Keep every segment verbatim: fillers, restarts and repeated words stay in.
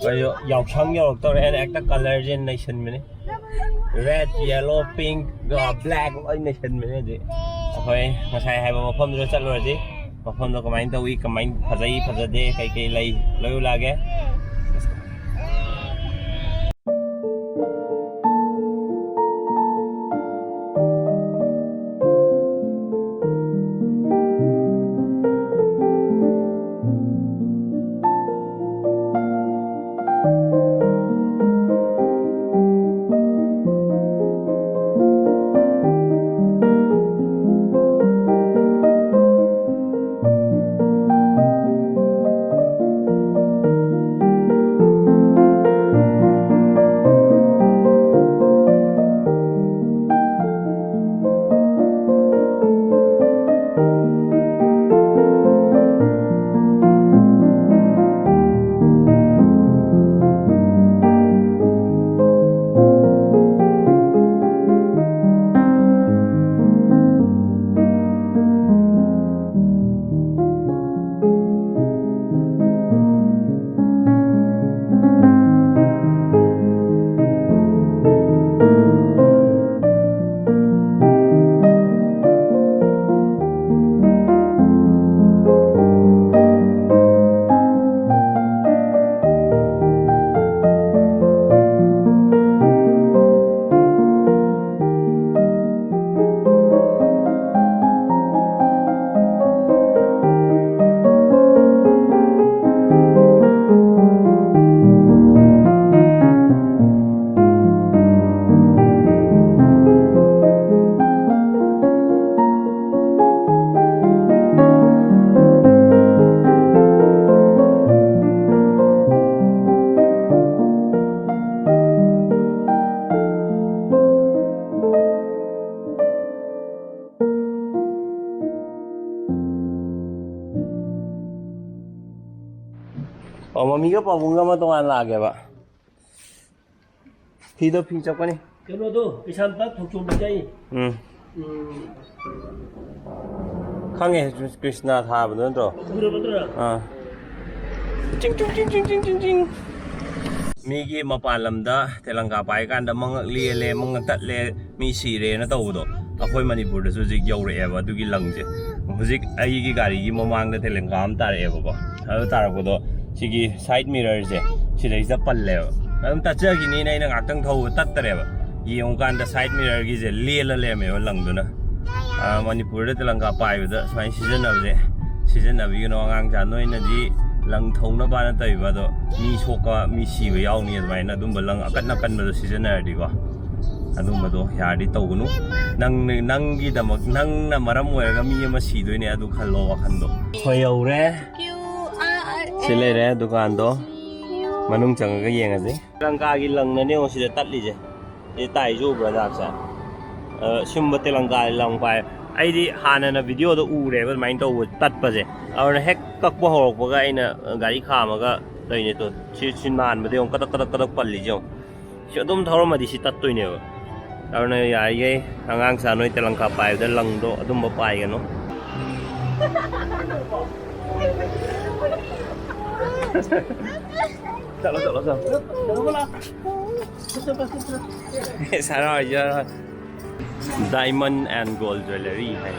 ꯑꯩꯁꯨ ꯌꯥꯎꯁꯪ ꯌꯧꯔꯛꯇꯧꯔꯦ, ꯑꯩꯅ ꯍꯦꯛꯇ ꯀꯂꯔꯁꯦ ꯅꯩꯁꯟꯕꯅꯤ꯫ Red, yellow, pink, black ꯂꯣꯏ ꯅꯩꯁꯟꯕꯅꯤ ꯍꯧꯖꯤꯛ꯫ ꯑꯩꯈꯣꯏ ꯉꯁꯥꯏ ꯍꯥꯏꯕ ꯃꯐꯝꯗꯨꯗ ꯆꯠꯂꯨꯔꯁꯤ꯫ ꯃꯐꯝꯗꯣ ꯀꯃꯥꯏꯅ ꯇꯧꯏ, ꯀꯃꯥꯏꯅ ꯐꯖꯩ ꯐꯖꯗꯦ, ꯀꯩ ꯀꯩ ꯂꯩ, ꯂꯣꯏ ꯎꯠꯂꯛꯑꯒꯦ꯫ ꯑꯣ, ꯃꯃꯤꯒ ꯄꯥꯕꯨꯡꯒ ꯑꯃ ꯇꯣꯉꯥꯟ ꯂꯥꯛꯑꯒꯦꯕ꯫ ꯐꯤꯗꯣ ꯐꯤ ꯆꯞꯀꯅꯤ꯫ ꯀꯩꯅꯣꯗꯣ, ꯀꯩꯁꯥꯝꯄꯥꯠ ꯊꯣꯛꯆꯣꯝ ꯂꯩꯀꯥꯏ꯫ ꯎꯝ꯫ ꯎꯝ꯫ ꯈꯪꯉꯦ, ꯀ꯭ꯔꯤꯁꯅ ꯊꯥꯕꯗꯣ ꯅꯠꯇ꯭ꯔꯣ? ꯎꯔꯕ ꯅꯠꯇ꯭ꯔꯣ? ꯑꯥ꯫ ꯆꯤꯡ ꯆꯤꯡ ꯆꯤꯡ ꯆꯤꯡ ꯆꯤꯡ ꯆꯤꯡ ꯆꯤꯡ꯫ ꯃꯤꯒꯤ ꯃꯄꯥꯟ ꯂꯝꯗ ꯇꯦꯂꯪꯀꯥ ꯄꯥꯏꯀꯥꯟꯗ ꯃꯉꯛ ꯂꯦꯜꯂꯦ, ꯃꯉꯛ ꯇꯠꯂꯦ, ꯃꯤ ꯁꯤꯔꯦꯅ ꯇꯧꯕꯗꯣ, ꯑꯩꯈꯣꯏ ꯃꯅꯤꯄꯨꯔꯗꯁꯨ ꯍꯧꯖꯤꯛ ꯌꯧꯔꯛꯑꯦꯕ ꯑꯗꯨꯒꯤ ꯂꯪꯁꯦ꯫ ꯍꯧꯖꯤꯛ ꯑꯩꯒꯤ ꯒꯥꯔꯤꯒꯤ ꯃꯃꯥꯡꯗ ꯇꯦꯂꯪꯀꯥ ꯑꯃ ꯇꯥꯔꯛꯑꯦꯕꯀꯣ꯫ ꯑꯗꯨ ꯇꯥꯔꯛꯄꯗꯣ ꯁꯤꯒꯤ ꯁꯥꯏꯠ ꯃꯤꯔꯔꯁꯦ ꯁꯤꯗꯩꯁꯤꯗ ꯄꯜꯂꯦꯕ꯫ ꯑꯗꯨꯝ ꯇꯠꯆꯈꯤꯅꯤꯅ ꯑꯩꯅ ꯉꯥꯛꯇꯪ ꯊꯧꯕ ꯇꯠꯇ꯭ꯔꯦꯕ꯫ ꯌꯦꯡꯉꯨꯀꯥꯟꯗ ꯁꯥꯏꯠ ꯃꯤꯔꯔꯒꯤꯁꯦ ꯂꯦꯜꯂ ꯂꯩꯔꯝꯃꯦꯕ ꯂꯪꯗꯨꯅ꯫ ꯑ, ꯃꯅꯤꯄꯨꯔꯗ ꯇꯦꯂꯪꯀꯥ ꯄꯥꯏꯕꯗ ꯁꯨꯃꯥꯏꯅ ꯁꯤꯖꯤꯟꯅꯕꯁꯦ ꯁꯤꯖꯤꯟꯅꯕꯤꯒꯅꯣ ꯑꯉꯥꯡꯁꯥ꯫ ꯅꯣꯏꯅꯗꯤ ꯂꯪ ꯊꯧꯅꯕꯅ ꯇꯧꯔꯤꯕ ꯑꯗꯣ ꯃꯤ ꯁꯣꯛꯄ, ꯃꯤ ꯁꯤꯕ ꯌꯥꯎꯅꯤ꯫ ꯑꯗꯨꯃꯥꯏꯅ ꯑꯗꯨꯝꯕ ꯂꯪ ꯑꯀꯟ ꯑꯀꯟꯕꯗꯣ ꯁꯤꯖꯤꯟꯅꯔꯗꯤꯀꯣ, ꯑꯗꯨꯝꯕꯗꯣ ꯌꯥꯔꯗꯤ ꯇꯧꯒꯅꯨ꯫ ꯅꯪ, ꯅꯪꯒꯤꯗꯃꯛ, ꯅꯪꯅ ꯃꯔꯝ ꯑꯣꯏꯔꯒ ꯃꯤ ꯑꯃ ꯁꯤꯗꯣꯏꯅꯦ, ꯑꯗꯨ ꯈꯜꯂꯣ ꯋꯥꯈꯜꯗꯣ꯫ ꯍꯣꯏ, ꯌꯧꯔꯦ꯫ ꯁꯤ ꯂꯩꯔꯦ ꯗꯨꯀꯥꯟꯗꯣ꯫ ꯃꯅꯨꯡ ꯆꯪꯉꯒ ꯌꯦꯡꯉꯁꯤ꯫ ꯂꯪꯀꯥꯒꯤ ꯂꯪꯅꯅꯦ ꯌꯦꯡꯉꯣ ꯁꯤꯗ ꯇꯠꯂꯤꯁꯦ꯫ ꯁꯤ ꯇꯥꯏꯁꯦ ꯎꯕ꯭ꯔꯥ, ꯗꯥꯛꯁꯦ? ꯑ, ꯁꯨꯝꯕ ꯇꯦꯂꯪꯀꯥ ꯂꯪ ꯄꯥꯏ꯫ ꯑꯩꯗꯤ ꯍꯥꯟꯅꯅ ꯚꯤꯗꯤꯑꯣꯗ ꯎꯔꯦꯕ ꯑꯗꯨꯃꯥꯏꯅ ꯇꯧꯕ ꯇꯠꯄꯁꯦ꯫ ꯑꯗꯨꯅ ꯍꯦꯛ ꯀꯛꯄ ꯍꯧꯔꯛꯄꯒ ꯑꯩꯅ ꯒꯥꯔꯤ ꯈꯥꯝꯃꯒ ꯇꯧꯔꯤꯅꯦ꯫ ꯇꯣ, ꯁꯤ, ꯁꯤ ꯅꯥꯟꯕꯗ ꯌꯦꯡꯉꯣ, ꯀꯗꯛ, ꯀꯗꯛ, ꯀꯗꯛ ꯄꯜꯂꯤꯁꯦ ꯌꯦꯡꯉꯣ꯫ ꯁꯤ ꯑꯗꯨꯝ ꯊꯧꯔꯝꯃꯗꯤ ꯁꯤ ꯇꯠꯇꯣꯏꯅꯦꯕ꯫ ꯑꯗꯨꯅ ꯌꯥꯔꯤꯈꯩ ꯑꯉꯥꯡꯁꯥ ꯅꯣꯏ ꯇꯦꯂꯪꯀꯥ ꯄꯥꯏꯕꯗ ꯂꯪꯗꯣ ꯑꯗꯨꯝꯕ ꯄꯥꯏꯒꯅꯨ꯫ ꯆꯠꯂꯣ, ꯆꯠꯂꯣ, ꯆꯠꯂꯣ꯫ ꯁꯥꯔ ꯍꯣꯏ, ꯁꯥꯔ ꯍꯣꯏ꯫ Diamond and Gold Jewellery ꯍꯥꯏ꯫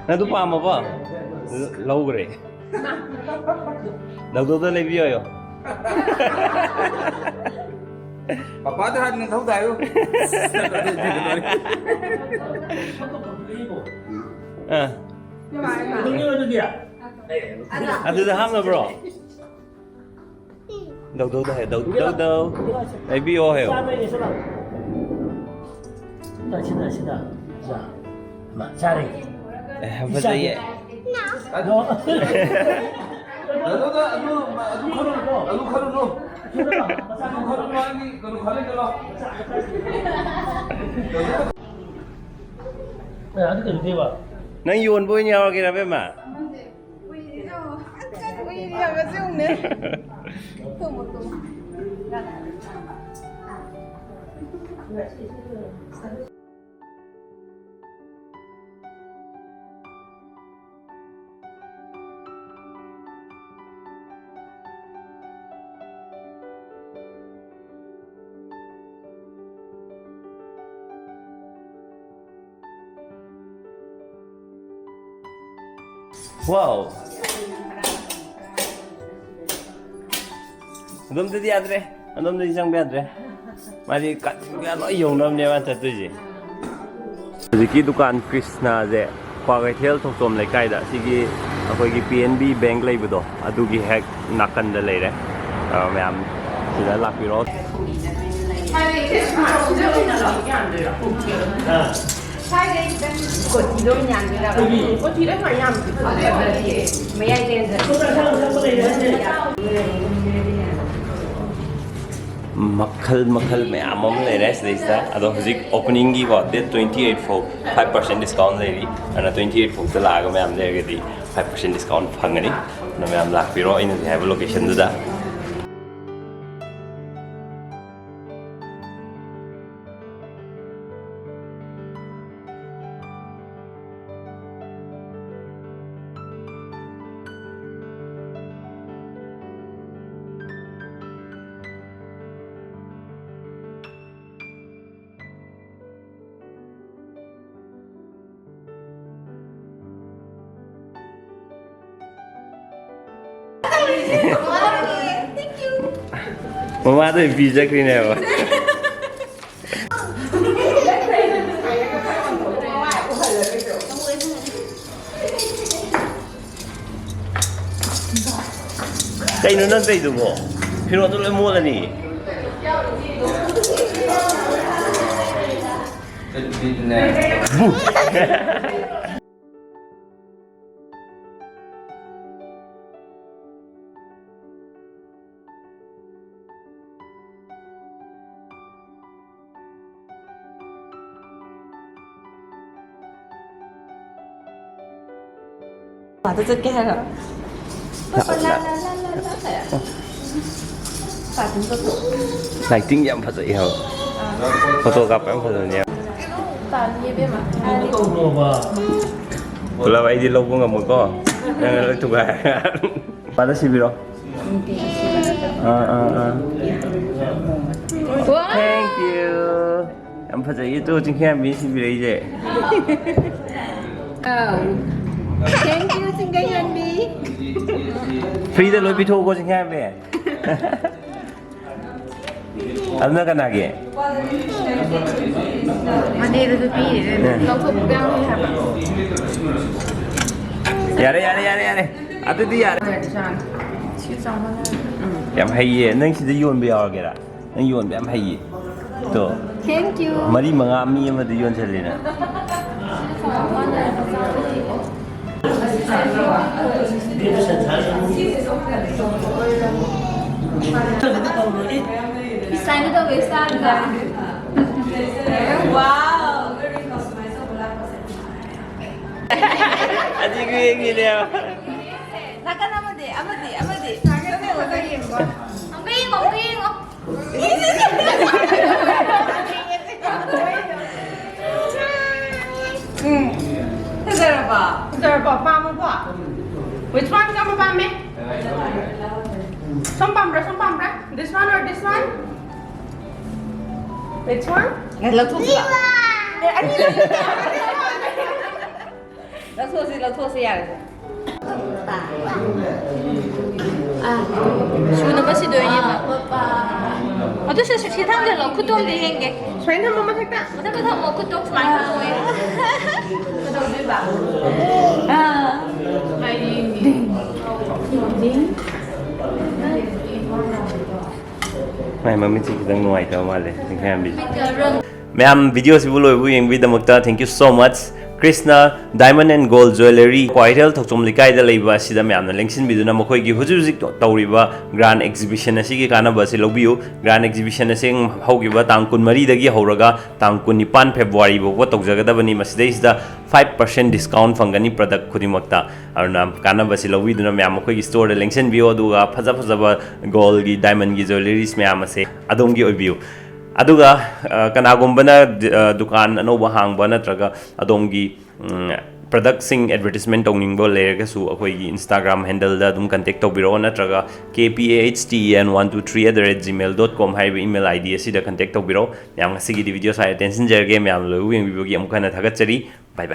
ꯅꯪ ꯑꯗꯨ ꯄꯥꯝꯃꯕꯣ? ꯂꯧꯈ꯭ꯔꯦ꯫ ꯗꯧꯗꯧꯗ ꯂꯩꯕꯤꯌꯣ꯫ ꯄꯄꯥꯗ ꯍꯥꯟꯅ ꯊꯧ ꯇꯥꯏꯌꯨ꯫ ꯑꯥ꯫ ꯑꯗꯨꯗ ꯍꯥꯞꯅꯕ꯭ꯔꯣ? ꯗꯧꯗꯧꯗ ꯍꯥꯏꯌꯣ, ꯗꯧ, ꯗꯧꯗꯧ꯫ ꯂꯩꯕꯤꯌꯣ ꯍꯥꯏꯌꯣ꯫ ꯁꯤꯗ, ꯁꯤꯗ, ꯁꯤꯗ꯫ ꯃꯥ ꯆꯥꯔꯦ꯫ ꯑꯦ, ꯌꯥꯝ ꯐꯖꯩꯌꯦ꯫ ꯑꯗꯣ꯫ ꯑꯗꯨꯗ ꯑꯗꯨ, ꯑꯗꯨ ꯈꯜꯂꯨ, ꯑꯗꯨ ꯈꯜꯂꯨꯅꯨ꯫ ꯑꯗꯨ ꯈꯜꯂꯨꯅꯨ, ꯑꯩꯒꯤ ꯀꯩꯅꯣ ꯈꯜꯂꯦ, ꯆꯠꯂꯣ꯫ ꯑꯦ, ꯑꯗꯨ ꯀꯩꯅꯣ ꯇꯧꯕ꯫ ꯅꯪ ꯌꯣꯟꯕ ꯑꯣꯏꯅ ꯌꯥꯎꯔꯒꯦꯔꯥ, ꯕꯦꯝꯃ? ꯎꯏꯔꯤ ꯍꯥꯏꯕꯁꯦ ꯌꯦꯡꯉꯨꯅꯦ꯫ Tamu, Tamu. ꯌꯥꯔꯦ꯫ Wow! ꯑꯗꯣꯝꯗꯗꯤ ꯌꯥꯗ꯭ꯔꯦ, ꯑꯗꯣꯝꯗꯗꯤ ꯆꯪꯕ ꯌꯥꯗ꯭ꯔꯦ꯫ ꯃꯥꯗꯤ ꯀꯥꯆꯤꯟ ꯀꯣꯌꯥ ꯂꯣꯏ ꯌꯧꯅꯕꯅꯦ ꯃꯥ ꯆꯠꯇꯣꯏꯁꯦ꯫ ꯍꯧꯖꯤꯛꯀꯤ ꯗꯨꯀꯥꯟ ꯀ꯭ꯔꯤꯁꯅꯥꯁꯦ ꯀ꯭ꯋꯥꯀꯩꯊꯦꯜ ꯊꯣꯛꯆꯣꯝ ꯂꯩꯀꯥꯏꯗ, ꯁꯤꯒꯤ ꯑꯩꯈꯣꯏꯒꯤ ꯄꯤ ꯑꯦꯟ ꯕꯤ ꯕꯦꯡꯛ ꯂꯩꯕꯗꯣ, ꯑꯗꯨꯒꯤ ꯍꯦꯛ ꯅꯥꯀꯟꯗ ꯂꯩꯔꯦ꯫ ꯑ, ꯃꯌꯥꯝ ꯁꯤꯗ ꯂꯥꯛꯄꯤꯔꯣ꯫ ꯁ꯭ꯋꯥꯏꯗꯩ ꯈꯤꯇꯪ ꯀꯣꯊꯤꯗ ꯑꯣꯏꯅ ꯌꯥꯟꯕꯤꯔꯕ? ꯀꯣꯊꯤꯗ ꯈꯔ ꯌꯥꯝ ꯃꯌꯥꯏ ꯂꯦꯟꯗ꯫ ꯃꯈꯜ ꯃꯈꯜ ꯃꯌꯥꯝ ꯑꯃ ꯂꯩꯔꯦ ꯁꯤꯗꯩꯁꯤꯗ꯫ ꯑꯗꯣ ꯍꯧꯖꯤꯛ opening ꯒꯤꯀꯣ, date twenty eight ꯐꯥꯎ five percent discount ꯂꯩꯔꯤ꯫ ꯑꯗꯨꯅ twenty eight ꯐꯥꯎꯗ ꯂꯥꯛꯑꯒ ꯃꯌꯥꯝ ꯂꯩꯔꯒꯗꯤ five percent discount ꯐꯪꯒꯅꯤ꯫ ꯑꯗꯨꯅ ꯃꯌꯥꯝ ꯂꯥꯛꯄꯤꯔꯣ ꯑꯩꯅ ꯍꯧꯖꯤꯛ ꯍꯥꯏꯕ location ꯗꯨꯗ꯫ ꯃꯃꯥꯗ ꯄꯤꯖꯈ꯭ꯔꯤꯅꯦꯕ꯫ ꯀꯩꯅꯣ ꯅꯪ ꯇꯧꯔꯤꯗꯨꯕꯣ? ꯐꯤꯔꯣꯜꯗꯣ ꯂꯣꯏ ꯃꯣꯠꯂꯅꯤ꯫ ꯃꯥꯗ ꯆꯠꯀꯦ ꯍꯥꯏꯔꯣ? ꯂꯥꯛꯑꯣ, ꯂꯥꯛꯑꯣ꯫ ꯂꯥꯏꯇꯤꯡ ꯌꯥꯝ ꯐꯖꯩ ꯍꯥꯏꯕ꯫ ꯐꯣꯇꯣ ꯀꯥꯞꯄ ꯌꯥꯝ ꯐꯖꯕꯅꯦ꯫ ꯄꯨꯂꯞ ꯑꯩꯗꯤ ꯂꯧꯕ ꯉꯝꯃꯣꯏꯀꯣ, ꯅꯪꯅ ꯂꯣꯏ ꯊꯨꯒꯥꯏ꯫ ꯃꯥꯗ ꯁꯤꯕꯤꯔꯣ꯫ ꯑꯥ, ꯑꯥ, ꯑꯥ꯫ Thank you. ꯌꯥꯝ ꯐꯖꯩꯌꯦ ꯇꯨ ꯆꯤꯡꯈꯩꯉꯥꯟꯕꯤ ꯁꯤꯕꯤꯔꯛꯏꯁꯦ꯫ Thank you, ꯆꯤꯡꯈꯩꯉꯥꯟꯕꯤ꯫ Free ꯗ ꯂꯣꯏ ꯄꯤꯊꯣꯛꯎꯀꯣ ꯆꯤꯡꯈꯩꯉꯥꯟꯕꯤ꯫ ꯑꯗꯨꯅ ꯀꯅꯥꯒꯤ? ꯃꯅꯦꯗꯁꯨ ꯄꯤꯔꯦ꯫ ꯎꯝ꯫ ꯂꯧꯊꯣꯛꯄ ꯌꯥꯎꯔꯤ ꯍꯥꯏꯕ꯫ ꯌꯥꯔꯦ, ꯌꯥꯔꯦ, ꯌꯥꯔꯦ, ꯌꯥꯔꯦ꯫ ꯑꯗꯨꯗꯤ ꯌꯥꯔꯦ꯫ ꯁꯤ ꯆꯥꯎꯃꯟꯂꯦ꯫ ꯌꯥꯝ ꯍꯩꯌꯦ꯫ ꯅꯪ ꯁꯤꯗ ꯌꯣꯟꯕ ꯌꯥꯎꯔꯒꯦꯔꯥ? ꯅꯪ ꯌꯣꯟꯕ ꯌꯥꯝ ꯍꯩꯌꯦ꯫ ꯇꯣ꯫ Thank you꯫ ꯃꯔꯤ ꯃꯉꯥ ꯃꯤ ꯑꯃꯗ ꯌꯣꯟꯁꯤꯜꯂꯤꯅ꯫ ꯁꯨꯃꯥꯏꯅ ꯇꯧꯋꯦ ꯏꯁꯇꯥꯏꯜꯗ꯫ Wow, very customizable. ꯑꯗꯨ ꯌꯦꯡꯉꯤꯅꯦꯕ꯫ ꯅꯥꯀꯟ ꯑꯃꯗꯤ, ꯑꯃꯗꯤ, ꯑꯃꯗꯤ꯫ ꯑꯃꯨꯛꯀ ꯌꯦꯡꯉꯣ, ꯑꯃꯨꯛꯀ ꯌꯦꯡꯉꯣ꯫ ꯎꯝ꯫ ꯐꯖꯔꯕ? ꯐꯖꯔꯕ? ꯄꯥꯝꯃꯕꯣ? Which one ꯀꯔꯝꯕ ꯄꯥꯝꯃꯦ? ꯁꯣꯝ ꯄꯥꯝꯕ꯭ꯔꯥ? ꯁꯣꯝ ꯄꯥꯝꯕ꯭ꯔꯥ? This one or this one? Which one? ꯂꯧꯊꯣꯛꯁꯤꯔꯣ? ꯑꯦ, ꯑꯅꯤ ꯂꯧꯊꯣꯛꯁꯤ, ꯂꯧꯊꯣꯛꯁꯤ, ꯌꯥꯔꯦ꯫ ꯁꯨꯅꯕ ꯁꯤꯗꯣꯏꯅꯦꯕ꯫ ꯑꯗꯨ ꯁꯤ, ꯁꯤ ꯊꯝꯖꯤꯜꯂꯣ, ꯈꯨꯇꯣꯝꯗ ꯌꯦꯡꯒꯦ꯫ ꯁꯨꯃꯥꯏꯅ ꯊꯝꯃꯣ ꯃꯊꯛꯇ꯫ ꯃꯊꯛꯇ ꯊꯝꯃꯣ, ꯈꯨꯇꯣꯝ ꯁꯨꯃꯥꯏꯅ ꯊꯝꯃꯣ꯫ ꯑꯥ꯫ ꯃꯥꯏ ꯃꯃꯤꯠꯁꯦ ꯈꯤꯇꯪ ꯅꯨꯡꯉꯥꯏꯇꯕ ꯃꯥꯜꯂꯦ, ꯆꯤꯡꯈꯩꯉꯥꯟꯕꯤ꯫ ꯃꯌꯥꯝ, video ꯁꯤꯕꯨ ꯂꯣꯏꯕꯨ ꯌꯦꯡꯕꯤꯗꯃꯛꯇ thank you so much꯫ Krishna Diamond and Gold Jewellery, Kwakeithel ꯊꯣꯛꯆꯣꯝ ꯂꯩꯀꯥꯏꯗ ꯂꯩꯕ ꯑꯁꯤꯗ ꯃꯌꯥꯝꯅ ꯂꯦꯡꯁꯤꯟꯕꯤꯗꯨꯅ ꯃꯈꯣꯏꯒꯤ ꯍꯧꯖꯤꯛ ꯍꯧꯖꯤꯛ ꯇꯧꯔꯤꯕ grand exhibition ꯑꯁꯤꯒꯤ ꯀꯥꯟꯅꯕ ꯑꯁꯤ ꯂꯧꯕꯤꯌꯨ꯫ Grand exhibition ꯑꯁꯤ ꯍꯧꯈꯤꯕ ꯇꯥꯡ ꯀꯨꯟꯃꯔꯤꯗꯒꯤ ꯍꯧꯔꯒ ꯇꯥꯡ ꯀꯨꯟꯅꯤꯄꯥꯟ February ꯐꯥꯎꯕ ꯇꯧꯖꯒꯗꯕꯅꯤ꯫ ꯃꯁꯤꯗꯩꯁꯤꯗ five percent discount ꯐꯪꯒꯅꯤ product ꯈꯨꯗꯤꯡꯃꯛꯇ꯫ ꯑꯗꯨꯅ ꯀꯥꯟꯅꯕꯁꯤ ꯂꯧꯕꯤꯗꯨꯅ ꯃꯌꯥꯝ ꯑꯩꯈꯣꯏꯒꯤ store ꯗ ꯂꯦꯡꯁꯤꯟꯕꯤꯌꯨ, ꯑꯗꯨꯒ ꯐꯖ ꯐꯖꯕ gold ꯒꯤ, diamond ꯒꯤ jewelleries ꯃꯌꯥꯝ ꯑꯁꯦ ꯑꯗꯣꯝꯒꯤ ꯑꯣꯏꯕꯤꯌꯨ꯫ ꯑꯗꯨꯒ ꯑ, ꯀꯅꯥꯒꯨꯝꯕꯅ ꯗ- ꯑ, ꯗꯨꯀꯥꯟ ꯑꯅꯧꯕ ꯍꯥꯡꯕ ꯅꯠꯇ꯭ꯔꯒ ꯑꯗꯣꯝꯒꯤ ꯎꯝ, ꯄ꯭ꯔꯗꯛꯁꯤꯡ ꯑꯦꯗꯚꯔꯇꯤꯁꯃꯦꯟ ꯇꯧꯅꯤꯡꯕ ꯂꯩꯔꯒꯁꯨ ꯑꯩꯈꯣꯏꯒꯤ ꯏꯟꯁꯇꯥꯒ꯭ꯔꯥꯝ ꯍꯦꯟꯗꯜꯗ ꯑꯗꯨꯝ ꯀꯟꯇꯦꯛ ꯇꯧꯕꯤꯔꯛꯑꯣ, ꯅꯠꯇ꯭ꯔꯒ K P A H T E N one two three at the rate gmail dot com ꯍꯥꯏꯔꯤꯕ ꯏꯃꯦꯜ ꯑꯥꯏ ꯗꯤ ꯑꯁꯤꯗ ꯀꯟꯇꯦꯛ ꯇꯧꯕꯤꯔꯛꯑꯣ꯫ ꯃꯌꯥꯝ, ꯉꯁꯤꯒꯤꯗꯤ ꯚꯤꯗꯤꯑꯣ ꯁ꯭ꯋꯥꯏꯗ ꯇꯦꯟꯁꯤꯟꯖꯔꯒꯦ꯫ ꯃꯌꯥꯝ ꯂꯣꯏꯕ ꯌꯦꯡꯕꯤꯕꯒꯤ ꯑꯃꯨꯛ ꯍꯟꯅ ꯊꯥꯒꯠꯆꯔꯤ꯫ ꯕꯥꯏ ꯕꯥꯏ꯫